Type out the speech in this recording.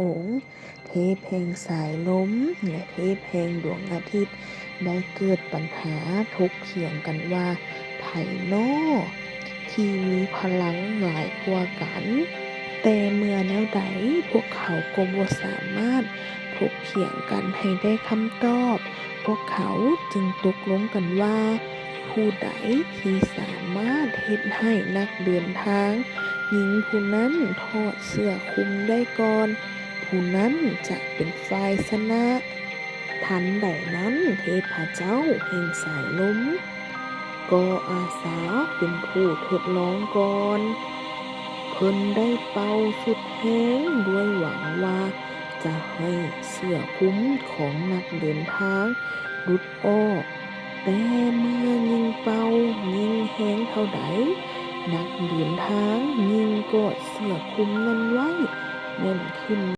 ອົງເທບແຫ່ງສາຍລົມ ແລະ ເທບແຫ່ງດວງອາທິດ ໄດ້ເກີດປັນຫາຖົກຖຽງກັນວ່າ ໃຜນໍທີ່ມີພະລັງຫຼາຍກວ່າກັນ. ແຕ່ເມື່ອແນວໃດ ພວກເຂົາກໍບໍ່ສາມາດຖົກຖຽງກັນໃຫ້ໄດ້ຄຳຕອບ. ພວກເຂົາຈຶ່ງຕົກລົງກັນວ່າ ຜູ້ໃດທີ່ສາມາດເຮັດໃຫ້ນັກເດີນທາງຍິງຜູ້ນັ້ນຖອດເສື້ອຄຸມໄດ້ກ່ອນ ຜູ້ນັ້ນຈະເປັນຝ່າຍຊະນະ. ທັນໃດນັ້ນ ເທບພະເຈົ້າແຫ່ງສາຍລົມກໍອາສາເປັນຜູ້ທົດລອງກ່ອນ. ເພິ່ນໄດ້ເປົ່າສຸດແຮງດ້ວຍຫວັງວ່າຈະໃຫ້ເສື້ອຄຸມຂອງນັກເດີນທາງຫຼຸດອອກ. ແຕ່ເມື່ອຍິງເປົ່າຍິງແຮງເທົ່າໃດ, ນັກເດີນທາງຍິງກອດເສື້ອຄຸມນັ້ນໄວ້ແໜ້ນຂຶ້ນ